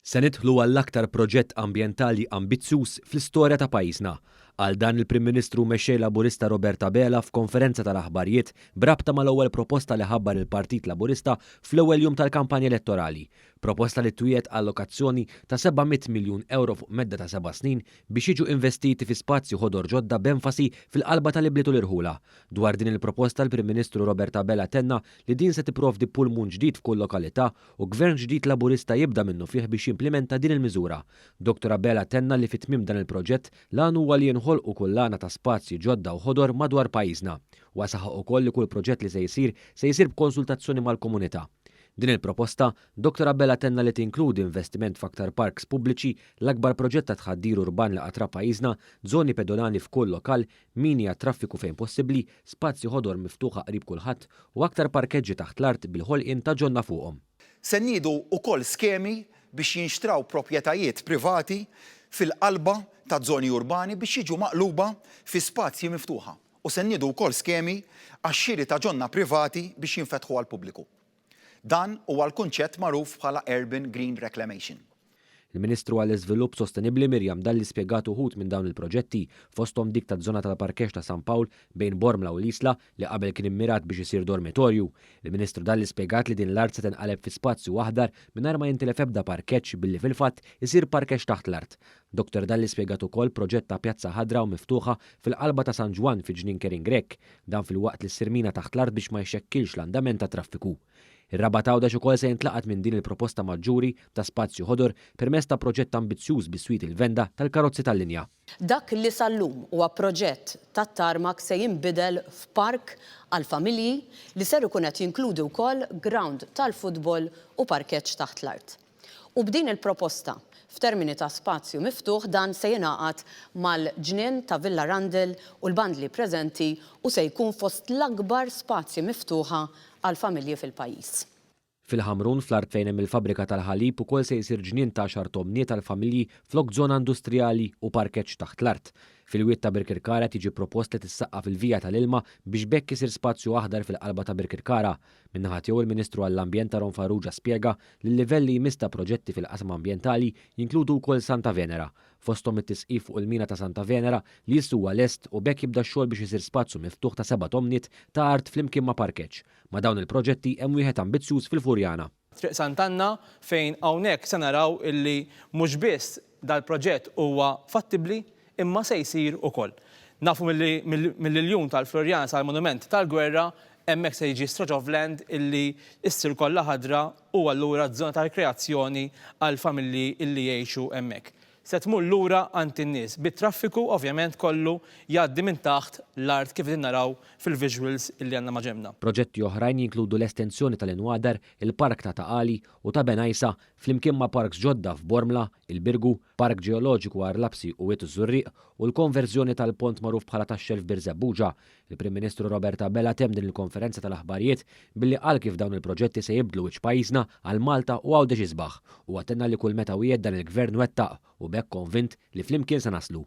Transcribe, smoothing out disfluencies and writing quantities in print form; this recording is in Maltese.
Se nidħlu għall-aktar proġett ambjentali ambizzjuż fl-istorja ta' pajjiżna. Qal dan il-Prim Ministru u Mexxej Laburista Robert Abela f'konferenza tal-aħbarijiet b'rabta mal-ewwel proposta li ħabbar il-Partit Laburista fl-ewwel jum tal-kampanja elettorali. Proposta li twiegħed allokazzjoni ta' 700 miljun ewro fuq medda ta' seba' snin biex jiġu investiti fi spazji ħodor ġodda b'enfasi fil-qalba tal-ibliet u l-irħula. Dwar din il-proposta l-Prim Ministru Robert Abela tenna li din se tipprovdi pulmun ġdid f'kull lokalità u Gvern ġdid Laburista jibda minnufih biex jimplimenta din il-miżura. Dottor Abela tenna li fi tmiem dan il-proġett, l-għan huwa li jinħolqu kullana ta' spazji ġodda u ħodor madwar pajjiżna. Huwa saħaq ukoll li kull proġett li se jsir, se jsir b'konsultazzjoni mal-komunità. Din il-proposta, Dottor Abela tenna li tinkludi investiment f'aktar parks pubbliċi, l-akbar proġett ta' tħaddir urban li qatt ra pajjiżna, żoni pedonali f'kull lokal, mini għat-traffiku fejn possibbli, spazji ħodor miftuħa qrib kulħadd u aktar parkeġġi taħt l-art bil-ħolqien ta' ġonna fuqhom. Se nniedu wkoll skemi biex jinxtraw proprjetajiet privati fil-qalba ta' żoni urbani biex jiġu maqluba fi spazji miftuħa u se nniedu wkoll skemi għax-xiri ta' ġonna privati biex jinfetħu għall-pubbliku. Dan huwa l-kunċett magħruf bħala Urban Green Reclamation. Il-Ministru għall-Iżvilupp Sostenibbli Miriam Dalli spjegat uħud minn dawn il-proġetti, fosthom dik taż-żona tal-parkeġġ ta' San Pawl bejn Bormla u l-Isla li qabel kien immirat biex isir dormitorju. Il-Ministru Dalli spjegat li din l-art se tinqaleb fi spazju aħdar mingħajr ma jintilef ebda parkeġġ billi fil-fatt isir parkeġġ taħt l-art. Dottor Dalli spjegat ukoll proġett ta' pjazza ħadra u miftuħa fil-qalba ta' San Ġwann fi Ġnien Kering Grech. Dan filwaqt li ssir mina taħt l-art biex ma jxekkilx l-andament tat-traffiku. Ir-Rabat Għawdex ukoll se jintlaqat minn din il-proposta maġġuri ta' spazju ħodor permezz ta' proġett ambizzjuż biswit il-venda tal-karozzi tal-linja. Dak li sal-lum huwa proġett tat-tarmac se jinbidel f'park għall-familji li ser ikun qed jinkludi wkoll grawnd tal-futbol u parkeġġ taħt l-art. U b'din il-proposta, f'termini ta' spazju miftuħ dan se jingħaqad mal-ġnien ta' Villa Rundle u l-bandli preżenti u se jkun fost l-akbar spazji miftuħa għall-familji fil-pajjiż. Fil-Ħamrun, fl-art fejn hemm il-fabbrika tal-ħalib ukoll se jsir ġnien ta' għaxar tomniet għall-familji flok żona industrijali u parkeġġ taħt l-art. Fil-wied ta' Birkirkara qed jiġi propost li tissaqqaf il-vija tal-ilma biex b'hekk isir spazju aħdar fil-qalba ta' Birkirkara. Min-naħa tiegħu il-Ministru għall-Ambjent Aaron Farrugia spjega li l-livell li jmiss ta' proġetti fil-qasam ambjentali jinkludu wkoll Santa Venera, fosthom it-tisqif fuq il-mina ta' Santa Venera li issa huwa lest u b'hekk jibda x-xogħol biex isir spazju miftuħ ta' 7 tomniet ta' art flimkien ma' parkeġġ. Ma' dawn il-proġetti hemm wieħed ambizzjuż fil-Furjana. Triq Sant'Anna fejn hawnhekk se naraw illi mhux biss dal-proġett huwa fattibbli imma se jsir ukoll. Nafu mill-iljun tal-Floriana sal-Monument tal-Gwerra hemmhekk se jiġi stretch of land illi issir kollha ħadra u allura żona ta' rikreazzjoni għal familji illi jgħixu hemmhekk. Se tmur lura għand in-nies bit-traffiku ovvjament kollu jgħaddi minn taħt l-art kif qegħdin naraw fil-visuals illi għandna maġenbna. Proġetti oħrajn jinkludu l-estensjoni tal-Inwadar, il-Park ta' Ta' Qali u ta' Bengħajsa flimkien ma' parks ġodda f'Bormla, il-Birgu, Park Ġeoloġiku Għar Lapsi u Wied Żurrieq u l-konverżjoni tal-pont magħruf bħala tax-Xelf Birżebbuġa. Il-Prim Ministru Robert Abela temm din il-konferenza tal-aħbarijiet billi qal kif dawn il-proġetti se jibdlu wiċċ pajjiżna għal Malta u Għawdex isbaħ u tenna li kull meta wiegħed dan il-gvern wettaq u b'hekk konvint li flimkien se naslu.